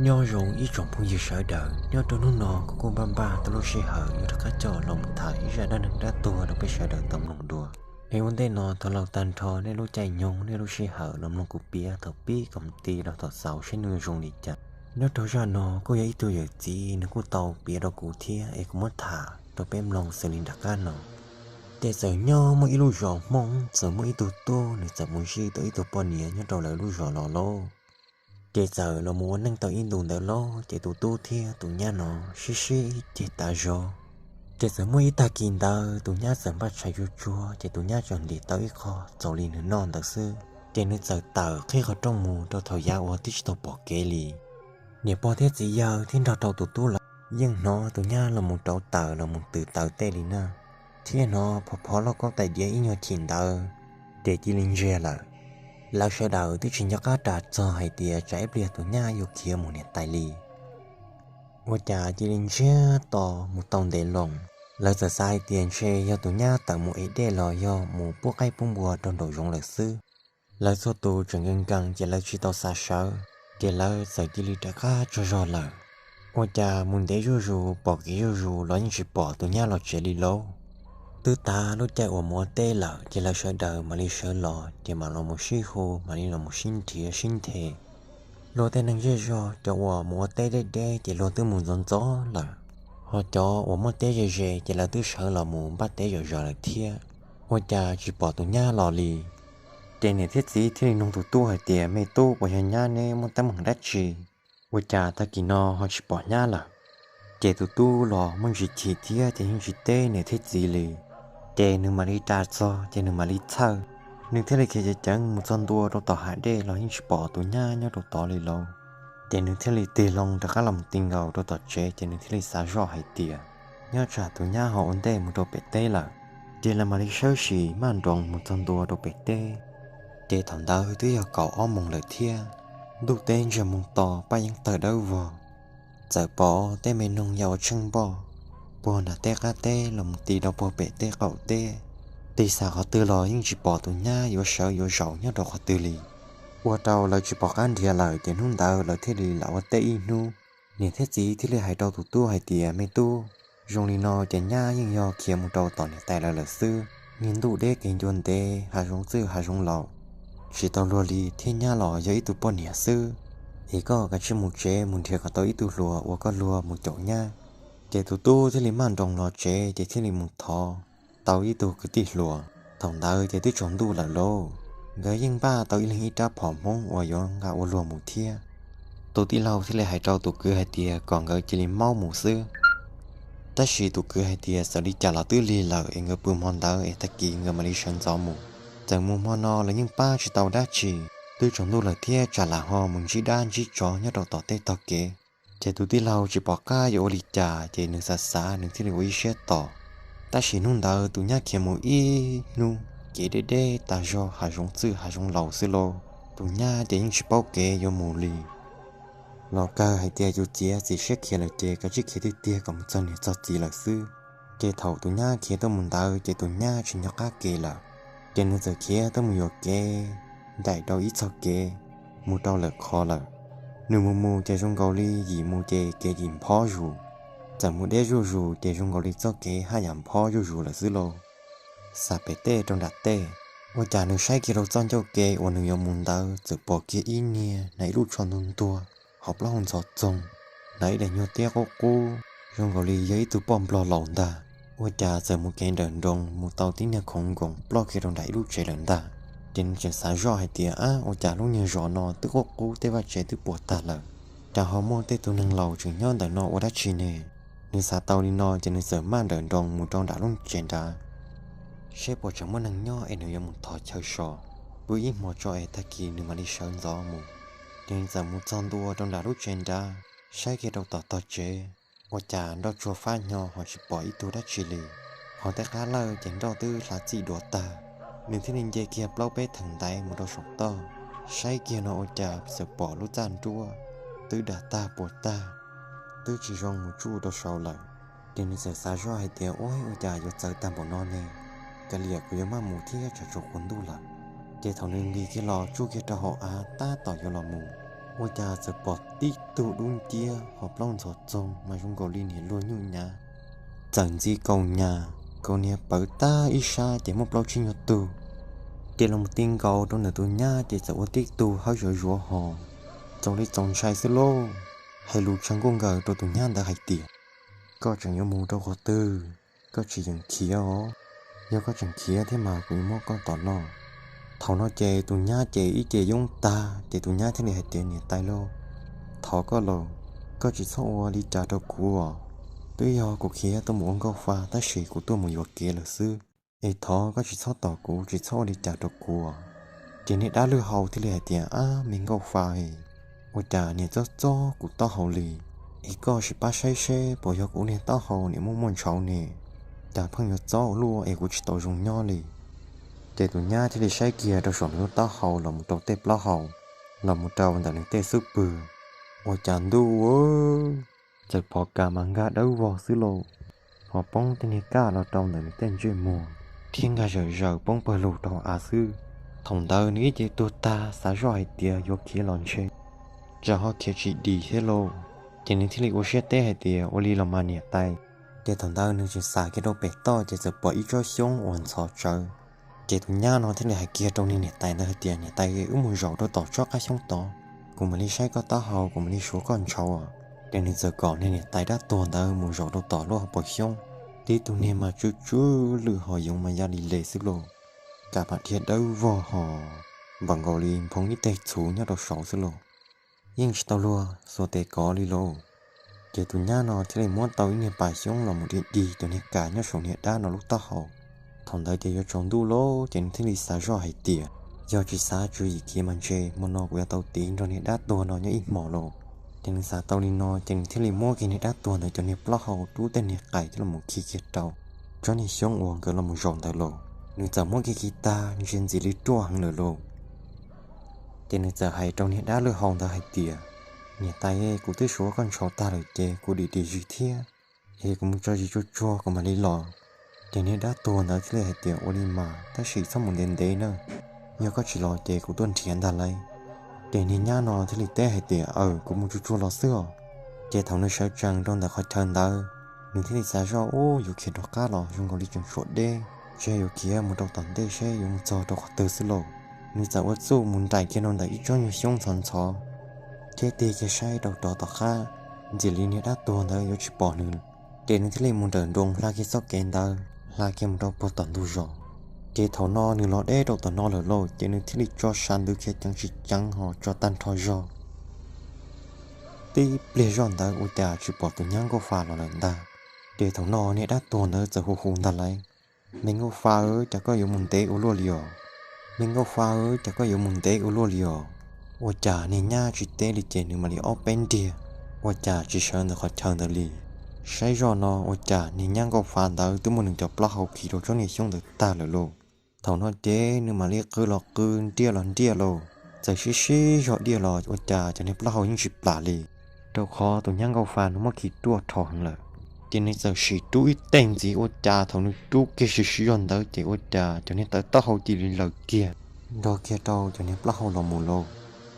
Nyob zoo ib tsoom phooj ywg sawv daws, nyob rau hnub no kuv kuj npaj npaj tau lub sij hawm yuav rov qab coj los mus tham ib zaj dab neeg dab tuag rau peb sawv daws tau mloog dua. Es ua ntej no thov laus tag nrho nej lub caij nyoog nej lub sij hawm los mloog kuv piav thaum pib kom mus ti rau thaum xaus saib nws zoo li cas. Nyob rau zaj no kuj yog ib tug yawm txiv nws kuj tau piav rau kuv thiab es kuv muab tham rau peb mloog xws li nram qab no. Ces txawm nyob muaj ib lub zos Hmoob txawm muaj ib tug tub nws txawm mus zij tau ib tug poj niam nyob rau lawv lub zos los lauj. Ces txawm los mus ua neej tau ib ntus ntawd lauj, ces tus tub thiab tus nyab no sib sib ceg tas zog. Ces txawm muaj ib tag kis ntawd tus nyab txawm npaj tshais tsuag tsuag, ces tus nyab txawm ntim tau ib qho txaus li nws noj ntawd xwb, ces nws txawm tawm qhib qhov rooj mus rau thaum yav uas twb tsis tau pom kev li. Niam pog thiab txiv yawg thiab nrog rau tus tub lawv yeej hnov tus nyab los mus rauv taws los mus twm taws tej li na, thiab hnov phov phov lauj kaub tais diav ib nyuag chim ntawd, ces cia li ntsiag lawm. Lawv sawv daws twb tsis nco qab ras txog hais tias tsam ib pliag tus nyab yuav khiav mus niam tais li. Ua cas cia li ntsiag to mus tau ntev loo, lawv txawm xav hais tias ntshe yog tus nyab tawm mus ev dej los yog mus pub qaib pub npua rau nraum zoov lawm xwb. Lawv txhua tus tseem nkees nkees ces lawv tsis tau xav sawv, ces lawv txawm cia li rov qab tsaug zog lawm. Ua cas mus ntev zuj zus pom kev zuj zus los yeej tsis pom tus nyab los tsev li lauj. Twb tas lub caij uas mus ua teb lawm ces lawv sawv daws mam li sawv los ces mam los mus sib hu mam li los mus sib nrhiav sib nthe. Luag tej neeg zej zog cov uas mus ua teb deb deb ces luag twb mus ntxov ntxov lawm, ho cov uas muaj teb ze ze ces lawv twb sawv los mus npaj teb zom zaws lawm thiab. Ua cas tsis pom tus nyab los li. Ces niam thiab txiv thiaj li nug tus tub hais tias, me tub, puas yog nyab neb muaj teeb meem dab tsi, ua cas tag kis no ho tsis pom nyab lawm? Ces tus tub los muaj ntsis chim thiab ces yeej tsis teb niam thiab txiv li. Ces nws mam li ras txog ces nws mam li txhawj, nws thiaj li khiav ceev ceev mus txog ntua rau tom hav dej los yeej tsis pom tus nyab nyob rau tod li lauj. Ces nws thiaj li tig loo rov qab los mus ti nkaus rau tom tsev ces nws thiaj li xav zoj hais tias, nyob tsam tus nyab ho ua ntej mus rau pem teb lawm. Ces lawv mam li sawb sim maj nroos mus txog ntua rau pem teb. Ces thaum ntawd twb yog kaum ob moos lawm thiab, ntuj teb ntsiag moo to paj yeeb tawg dawb vog. Txawm pom tej me noog ya ua tsheej npoj puag nram tej qab teb los mus ti rau puag pem tej qaum teb. Tig xav qhov twg los yeej tsis pom tus nyab yuav sawv yuav zaum nyob rau qhov twg li. Ua rau lawv tsis pom qab nrhiav lawm ces hnub ntawd lawv thiaj li lam ua teb ib hnub. Niam thiab txiv thiaj li hais rau tus tub hais tias, me tub, zoo li no ces nyab yeej yog khiav mus rau tom niam tais lawv lawm xwb. Niag ntuj deb kev ncua ntev, hav zoov txwj hav zoov laus, tsis tau luag li thiab nyab los yog ib tug poj niam xwb. Es koj kav tsij mus tsev mus nrhiav kom tau ib tug hluas uas koj luag mus caum nyab. Ces tus tub thiaj li maj nroos los tsev ces thiaj li mus thov tau ib tug kwv tij hluas. Thaum ntawd ces twb tsaus ntuj lawm lauj, nkawd yeej npaj tau ib leeg ib rab phom Hmoob uas yuav nqa ua luag mus thiab. Tus tij laug thiaj li hais rau tus kwv hais tias kom nkawd cia li maub mus xwb. Tab sis tus kwv hais tias txawm li cas los twb lig lawm es nkawd pw hmo ntawd es tag kis nkawd mam li sawv ntxov mus. Txawm mus hmo no los yeej pab tsis tau dab tsi, twb tsaus ntuj lawm thiab tsam lam ho mus ntsib dab ntsib tsov nyob rau tom tej tog kev. Ces tus tij laug tsis pom qab yuav ua li cas ces nws xav xav nws thiaj li ua ib siab tos. Tab sis hnub ntawd tus nyab khiav mus ib hnub, kev deb deb tas zog hav zoov txwj hav zoov laus xwb lauj. Tus nyab ces yeej tsis paub kev yuav mus li. Los kawg hais tias yus txiav txim siab khiav lawm ces kav tsij khiav tiag tiag kom mus txog niam txog txiv lawm xwb. Ces thaum tus nyab khiav tuaj mus ntawd ces tus nyab tsis nco qab kev lawm, ces nws txawm khiav tuaj mus yuam kev ncaim rau ib txoj kev mus rau lawm qhov lawm. Nws mus mus ces zoo nkaus li yim mus ces kev yim nphob zus, txawm mus deb zuj zus ces zoo nkaus li txoj kev haj yam nphob zuj zus lawm xwb lauj. Xam pem tej rau nram tej, ua cas nws saib kiag rau txoj ncauj ke uas nws yuav mus ntawd txawm pom kiag ib niag hnav ib lub tsho ntuag ntuag, hauv plaub hau ntxhov txoog, hnav ib daim nyuag tiab qub qub, zoo nkaus li yog ib tug poj nplog laus ntag. Ua cas txawm mus kev nrawm nroos mus tau tib niag khoov nkoos ploj kiag rau nram ib lub tsev lawm ntag. Ces nws tseem xav zoj hais tias, ab, ua cas lub niag zos no twb qub qub tej vaj tsev twb puas tag lawm, cas ho muaj tej tug neeg laus tseem nyob ntawm no ua dab tsi ne? Nws xav tau li no ces nws txawm maj nrawm nroos mus rau nram lub tsev nrad, seb puas tseem muaj neeg nyob es nws yuav mus thov chaw so, pw ib hmo tso es tag kis nws mam li sawv ntxov mus. Ces nws txawm mus txog ntua rau nram lub tsev nrad, saib kiag rau tom tog tsev, ua cas nroj tsuag fab hnyo ho tsis pom ib tug dab tsi li. Ho tej qab lawj ces nroj twb hla txij dua tag. Nws thiaj li nce kiag plaub peb theem ntaiv mus rau saum toj, saib kiag no ua cas txawm pom lub txaj nruab twb dag tag puas tag, twb tsis zoo mus tsuj rau saud lawm. Ces nws txawm xav zoj hais tias, ua, ua cas yuav txawv tag npaum no ne, kav liam kuv yuav maj mus thiab tsam tsaus quas ntuj lawm. Ces thaum nws nqis kiag los tsuj kiag rau hauv av tab tom yuav los mus, Ua cas txawm pom tib tug dub nciab ho plaub ntxhov txoog mas zoo nkaus li niag luag nyuj nyav, txawm ntxi kaus nyas, kaus niag pawv tag ib sab ces muaj plaub tsib nyuag tug. Ces los mus ti nkaus rau ntawm tus nyab ces txawm ua tib tug hawb zuav zuav hos, txaus li txaus ntshai xwb lauj. Hais lus tshaw nkuj nkaws rau tus nyab ntawd hais tias, koj tseem yuav mus rau qhov twg? Koj tsis yeem khiav os. Yog koj tseem khiav thiab mas kuv yuav muab koj tom noj. Thaum no ces tus nyab ces ib ce yoob tag ces tus nyab thiaj li hais tias, niam tais lauj, thov koj los, koj tsis txhob ua li cas rau kuv os. Twb yog kuv khiav tuaj mus ua nkauj fa tab sis kuv tuaj mus yuam kev lawm xwb, es thov koj tsis txhob tom kuv, tsis txhob ua li cas rau kuv os. Ces niag dab lwj hau thiaj li hais tias, ab me nkauj fa, ua cas niag txob txob kuv taub hau li? Es koj sim pab saib seb puas yog kuv niag taub hau niag muaj muaj ntshauv ne, cas pheej yuav txob ua luaj es kuv tsis tau zoo nyob li. Ces tus nyab thiaj li saib kiag rau saum nws lub taub hau los mus rau tej plaub hau, los mus rau ntawm nws tej xub pwg, ua cas ntuj txawm pom kas mas nkag dawb vog xwb lauj. Ho poob tej niag kaj los rau ntawm nws tej ntsej muag, thiab nkag zawm zaws poob pawg lug rau av xwb. Thaum ntawd nws ib ce tuag tag xav zoj hais tias yuav khiav los ntshe tsam ho khiav tsis dim thiab lauj. Ces nws thiaj li ua siab teb hais tias, ua li los mas niam tais. Ces thaum ntawd nws tseem xav kiag rau pem toj ces txawm pom ib tsob xyoob uas ntxhov tsawv. Ces tus nyab no thiaj li hais kiag rau niag niam tais ntawd hais tias, niam tais, wb mus zaum rau tom tsob qab xyoob tod, kuv mam li saib koj taub hau, kuv mam li suav koj ntshauv. Ces nws txawm kom niag niam tais dab tuag ntawd mus zaum rau tom lub hauv paus xyoob. Tib tug niag mas tsw tsw lwj ho yoov mas ya li le xwb lauj, kas mas dhia dawb vog ho npaum nkaus li nphoo ib teg txhuv nyob rau saud xwb lauj. Yeej tsis tau luag xuas tes kov li lauj. Ces tus nyab no thiaj li muab tau ib niag pas xyoob los mus dig dig cov niag kas nyob saum niag dab no lub taub hau. Thaum ntawd ces yuav tsaus ntuj lawm ces nws thiaj li xav zoj hais tias, yog tsis xav tswv yim khiav mas ntshe hmo no kuv yuav tau tiv nrog niag dab tuag no nyob ib hmos lauj. Ces nws xav tau li no ces nws thiaj li muab kiag niag dab tuag ntawd cov niag plaub hau rub tej niag qais coj los khi kiag rau tsob niag xyoob uas nkawd los mus zaum ntawd lauj. Nws txawm muab kiag khi tag ntsia ntxim li ruaj heev lawm lauj. Ces nws txawm hais rau niag dab lwj hau ntawd hais tias, niam tais, kuv twb suav koj ntshauv tag lawm ces kuv dim dim zis thiab, es kuv mus tso zis tsuag tsuag kuv mam li los. Ces niag dab tuag ntawd thiaj li hais tias, ua li mas tab sis txhob mus ntev ntev na, yog koj tsis los ces kuv tuaj nrhiav ntag lauj. Ces niag nyab no thiaj li teb hais tias, aws, kuv mus tsuag tsuag los xwb os. Ces thaum nws sawv tsees rau ntawm qhov chaw ntawd, nws thiaj li xav zoj, ub, yuav khiav rov qab los zoo nkaus li tseem tshuav deb, ntshe yuav khiav mus rau tom ntej seb yuav mus txog rau qhov twg xwb lauj. Nws txawm ua txuj mus nraim kiag rau ntawm ib tsob nyuag xyoob ntxhov ntxhov, thiab tig kiag saib rau rov tom qab, ntxim li niag dab tuag ntawd yuav tsis pom nws. Ces nws thiaj li mus nrawm nroos hla kiag txoj kev ntawd hla kiag mus rau puag tom ntug zos. Ces thaum no nws los deb rau tom no lawm lauj, ces nws thiaj li tso sa ntws kiag ceev tsis ceev ho tso tag nrho zog. Tib pliag zoj ntawd ua cas tsis pom tus nyab nkauj fa los lawm ntag. Ces thaum no niag dab tuag ntawd txawm hu hu ntag lauj, me nkauj fa, cas koj yuav mus ntev ua luaj li os? Me nkauj fa, cas koj yuav mus ntev ua luaj li os? Ua cas niag nyab tsis teb li ces nws mam li ob peb nriag, ua cas tsis sawv ntawm qhov chaw ntawd li. Saib zoj no ua cas niag nyab nkauj fa ntawd twb muab nws cov plaub hau khi rau tsob niag xyoob ntawd tag lawm lauj. Thaum no ces nws mam li qw los qw, nriaj los nriaj lauj. Txawm sib sib zog diaj los ua cas cov niag plaub hau yeej tsis plam li, rau qhov tus nyab nkauj fa nws muab khi ruaj rho heev lawm. Ces nws txawm sim rub ib teg ntxiv ua cas thaum nws rub kiag sib sib zog ntawd ces ua cas cov niag tawv taub hau cia li laws kiag, nrog kiag rau cov niag plaub hau los mus lauj.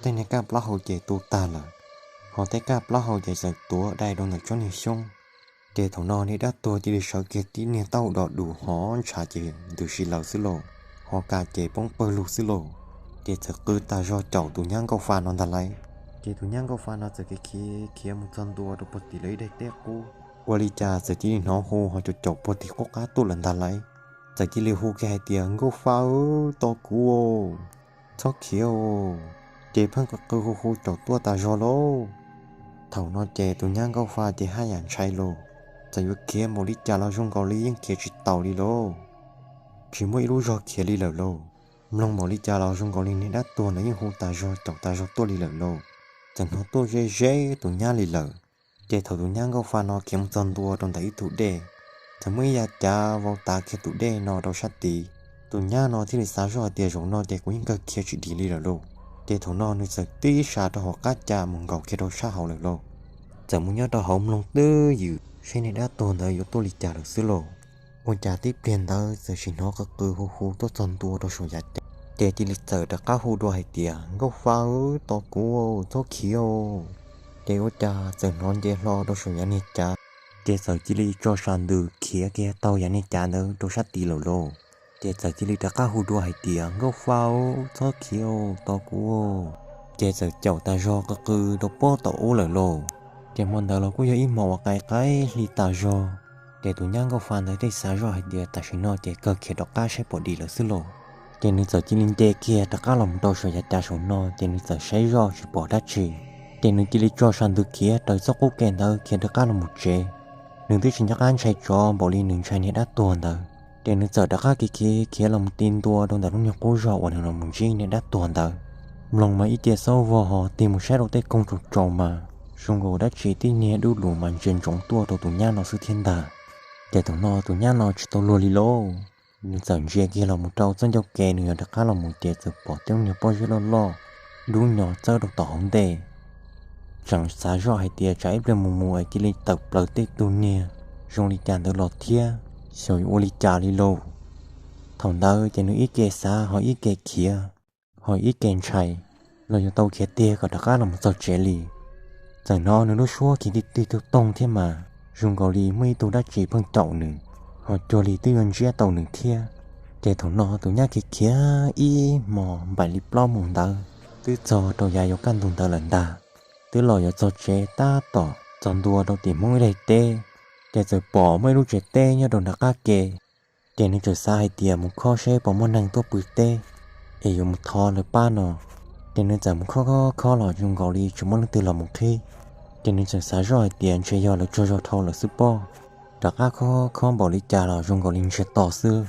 Tej niag kaj plaub hau ces tu tag lawm, ho tej kaj plaub hau ces txawm tuav dai rau ntawm tsob niag xyoob. Ces thaum no niag dab tuag cia li sawv kiag tib niag taub hau do dus ho ntshav ces ntws si laws xwb lauj, ho kas ces poob pawg lug xwb lauj. Ces txawm qw tas zog caum tus nyab nkauj fa no ntag lauj. Ces tus nyab nkauj fa no txawm khiav khiav mus txog ntua rau puag tim lawv ib daim teb qub, ua li cas txawm cia li hnov hu ho caum caum puag tim qub qab tuaj lawm ntag lauj. Txawm cia li hu kiag hais tias, nkauj fa, tos kuv, txhob khiav. Ces pheej qw qw hu hu caum tuaj tas zog lauj. Thaum no ces tus nyab nkauj fa ces haj yam ntshai lauj, txawm yuav khiav npaum li cas los zoo nkaus li yeej khiav tsis taus li lauj. Tsis muaj ib lub zog khiav li lawm lauj. Mloog npaum li cas los zoo nkaus li niag dab tuag ntawd yeej hu tas zog caum tas zog tuaj li lawm lauj. Txawm hnov tuaj ze ze tus nyab li lawm. Ces thaum tus nyab nkauj fa no khiav mus txog ntua rau ntawm ib tug dej, txawm muaj ib yav cav vau tav kiag tus dej no rau sab tid. Tus nyab no thiaj li xav zoj hais tias, zaum no ces kuv yeej kawg khiav tsis dim li lawm lauj. Ces thaum no nws txawm tib sab rau hauv qab ca mus nkaum kiag rau sab hauv lawm lauj. Txawm mus nyob rau hauv mloog twj ywm seb niag dab tuag ntawd yuav tuaj li cas lawm xwb lauj. Ua cas tib pliag ntawd txawm sim hnov qw qw hu hu tuaj txog ntua rau saum yav cav. Ces cia li txawm rov qab hu dua hais tias, Nkauj Fab, tos kuv, txhob khiav. Ces ua cas txawm hnov nce hlo rau saum yav niag cav, ces txawm cia li tso sam ntws khiav kiag taug yav niag cav ntawd rau sab tid lawm lauj. Ces txawm cia li rov qab hu dua hais tias, Nkauj Fab, txhob khiav, tos kuv. Ces txawm caum tas zog qw qw rau pob tom ub lawm lauj. Ces hmo ntawd los kuj yog ib hmo uas qaim qaim hli tas zog. Ces tus nyab Nkauj Fab ntawd thiaj xav zoj hais tias tam sim no ces kawg khiav rov qab saib pom dim lawm xwb lauj. Ces nws txawm cia li nce kiag rov qab los mus rau saum yav cav saum no, ces nws txawm saib zoj tsis pom dab tsi. Ces nws cia li tso sam ntws khiav raws txoj qub ke ntawd khiav rov qab los mus tsev. Nws twb tsis nco qab ntshai tsov npaum li nws ntshai niag dab tuag ntawd. Ces nws txawm rov qab khiav khiav khiav los mus ti ntua rau ntawm lub niag qub zog uas nws los mus ntsib niag dab tuag ntawd. Mloog mas ib ce xaub vog ho tig mus saib rau tej koog tsaus tsaus mas zoo nkaus dab tsi tib niag dub lus mas ntsia ntsoov tuaj rau tus nyab no xwb thiab ntag. Ces thaum no tus nyab no tsis tau luag li lauj, nws txawm ntsia kiag los mus rau txoj ncauj ke nws yuav rov qab los mus ces txawm pom tej lub niag pob zeb loj loj dub nyos txawb rau tom hauv ntej. Tseem xav zoj hais tias tsam ib pliag mus mus es cia li tawm plaws tej tug niag zoo li cas ntawd los thiab, xyov yuav ua li cas li lauj. Thaum ntawd ces nws ib ke xav ho ib ke khiav, ho ib ke ntshai los yuav tau khiav tiag kom rov qab los mus txog tsev li. Txawm hnov nws lub suab khiav tig tig toog toog thiab mas zoo nkaus li muaj ib tug dab tsi pheej caum nws, ho cuag li twb yuav ntsiab tau nws thiab. Ces thaum no tus nyab khiav khiav ib hmos npaim li plaub moos ntawd, twb txog rau yav yuav kaj ntug ntawd lawm ntag. Twb los yuav txog tsev tab tom txog ntua rau tim Hmoob ib daim teb, ces txawm pom muaj ib lub tsev teb nyob rau nram qab ke. Ces nws txawm xav hais tias mus khob seb puas muaj neeg tuaj pw teb es yuav mus thov lawv pab no. Ces nws txawm mus khob khob khob los zoo nkaus li tsis muaj leej twg los mus qhib. Ces nws txawm xav zoj hais tias ntshe yog lawv tsaug zog dhau lawm xwb pob. Rov qab khob khob npaum li cas los zoo nkaus li ntsiag to xwb.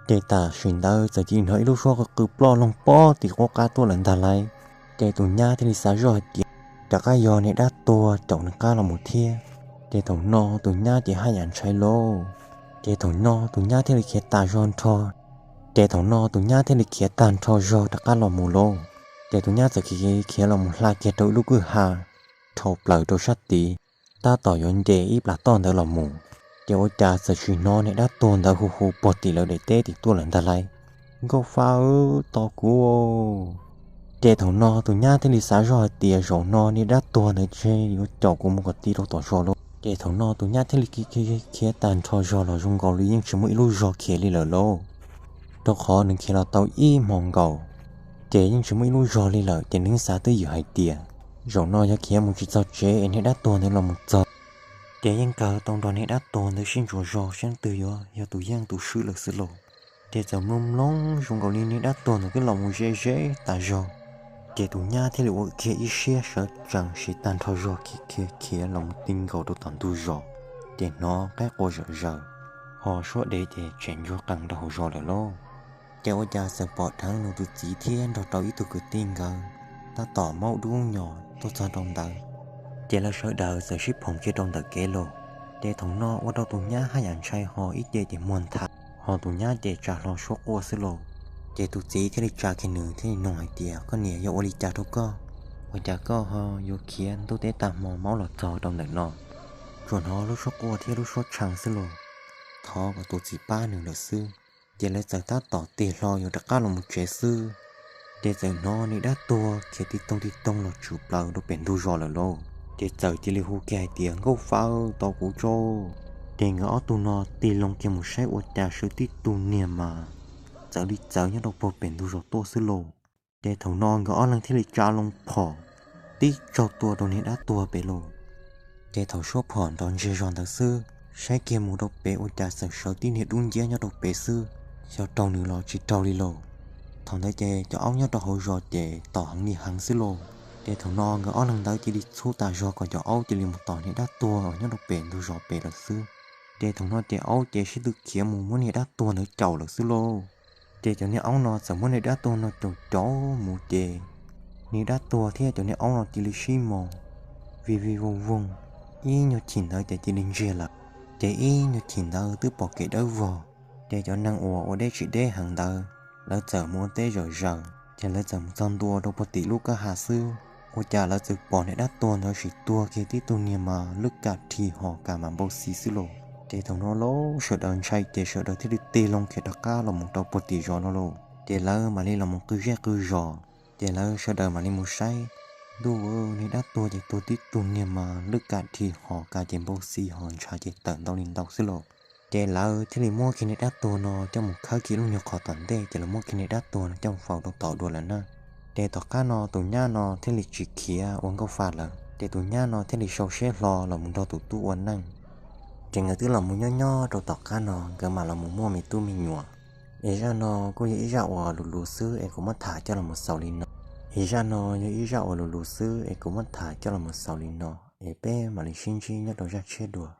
Ces tam sim ntawd txawm cia li hnov ib lub suab qw qw ploj loog pob tim qub qab tuaj lawm ntag lauj. Ces tus nyab thiaj li xav zoj hais tias rov qab yog niag dab tuag caum nws qab los mus thiab. Ces thaum no tus nyab ces haj yam ntshai lauj. Ces thaum no tus nyab thiaj li khiav tag zog nrho. Ces thaum no tus nyab thiaj li khiav tag nrho zog rov qab los mus lauj. Ces tus nyab txawm khiav khiav los mus hla kiag rau ib lub kwj ha dhau plaws rau sab tid, tab tom yuav nce ib plas toj ntawd los mus. Ces ua cas txawm sim hnov niag dab tuag ntawd hu hu puag tim lawv daim teb tim tuaj lawm ntag lauj, Nkauj Fab, tos kuv. Ces thaum no tus nyab thiaj li xav zoj hais tias zaum no niag dab tuag ntawd ntshe yuav caum kuv mus kom ti rau tom zos lauj. Ces thaum no tus nyab thiaj li khiav tag nrho zog los zoo nkaus li yeej tsis muaj ib lub zog khiav li lawm lauj. Rau qhov nws khiav los tau ib hmos nkaus, ces yeej tsis muaj ib lub zog li lawm. Ces nws xav twj ywm hais tias zaum no yog khiav mus tsis txog tsev es niag dab tuag ntawd los mus txog, ces yeej kawg tau nrog niag dab tuag ntawd sib ntsuas zog seb leej twg yuav yog tus yeej tus swb lawm xwb lauj. Ces txawm mloog mloog zoo nkaus li niag dab tuag ntawd twb los mus ze ze tas zog. Ces tus nyab thiaj li ua kiag ib siab sawv tsees siv tag nrho zog khiav khiav khiav los mus ti nkaus rau tom ntug zos. Ces hnov qaib qua zom zaws, ho suab dev ces tseem ntsuag qees rau hauv zos lawm lauj. Ces ua cas txawm pom dheev nws tus txiv thiab nrog rau ib tug kwv tij nkawd tab tom maub dub nyos tuaj txog rau ntawd. Ces lawv sawv daws txawm sib phoom kiag rau ntawm kev los. Ces thaum no ua rau tus nyab haj yam ntshai ho ib ce ces muag nthav, ho tus nyab ces tsa hlo suab quaj xwb lauj. Ces tus txiv thiaj li tsa kiag nws thiab li nug hais tias, Koj niam, yog ua li cas rau koj? Ua cas koj ho yuav khiav ntuj teb tag hmo maub los txog rau ntawm no? Tsuas hnov lub suab quaj thiab lub suab tshee xwb lauj. Thov kom tus txiv pab nws lawm xwb. Ces lawv txawm tab tom tig hlo yuav rov qab los mus tsev xwb, ces txawm hnov niag dab tuag khiav ti toog ti toog los tsum plaws rau pem ntug zos lawm lauj. Ces txawm cia li hu kiag hais tias, Nkauj Fab, tos kuv tso. Ces nkawd ob tug no tig loo kiag mus saib ua cas sawv tib tug niag mas txawv li txawv nyob rau puag pem ntug zos tuaj xwb lauj. Ces thaum no nkawd ob leeg thiaj li tsa loo phom tib tsaug tua rau niag dab tuag pem lauj. Ces thaum suab phom nrov ntsiag zog ntawd xwb, saib kiag mus rau pem ua cas txawm sawv tib niag dub nciab nyob rau pem xwb, xyov raug nws los tsis raug li lauj. Thaum ntawd ces cov aub nyob rau hauv zos ces tom heev li heev xwb lauj. Ces thaum no nkawd ob leeg ntawd cia li txhub tas zog kom cov aub cia li mus tom niag dab tuag uas nyob rau pem ntug zos pem lawm xwb. Ces thaum no ces aub ces sib tw khiav mus muab niag dab tuag ntawd caum lawm xwb lauj. Ces cov niag aub no txawm muab niag dab tuag no caum caum mus ces niag dab tuag thiab cov niag aub no cia li sib mos vij vij voog voog. Ib nyuag chim ntawd ces cia li ntsiag lawm, ces ib nyuag chim ntawd twb pom kev dawb vog. Ces cov neeg uas ua deb tsis deb heev ntawd, lawv txawm mus ua teb zom zaws, ces lawv txawm mus txog ntua rau puag tim lub kwj ha xwb, ua cas lawv txawm pom niag dab tuag ntawd sim tuag kiag tib tug niag mas lub kam rhi ho kam mas npau xi xwb lauj. Ces thaum no lauj sawv daws ntshai ces sawv daws thiaj li tig loo khiav rov qab los mus rau puag tim zos no lauj. Ces lawv mam li los mus qw zej qw zos, ces lawv sawv daws mam li mus saib, ntuj, niag dab tuag ces tuag tib tug niag mas lwj kam dhi hos ka ces npau xi hos ntshav ces tawm ntau li ntau xwb los. Ces lawv thiaj li muab kiag niag dab tuag no coj mus khawb kiag lub nyuag qhov tom ntej, ces lawv muab kiag niag dab tuag no coj mus faus rau tom dua lawm na. Ces tom qab no tus nyab no thiaj li tsis khiav ua nkauj fa lawm, ces tus nyab no thiaj li sau siab hlo los mus nrog tus tub ua neej. Ces nkawd twb los mus nyob nyob rau tom qab no nkawd mam los mus muaj me tub me nyuam. Es zaj no kuj yog ib zaj uas luv luv xwb es kuv muab tham coj los mus xaus li no. Es zaj no yog ib zaj uas luv luv xwb es kuv muab tham coj los mus xaus li no. Es peb mam li sib ntsib nyob rau zaj tshiab dua.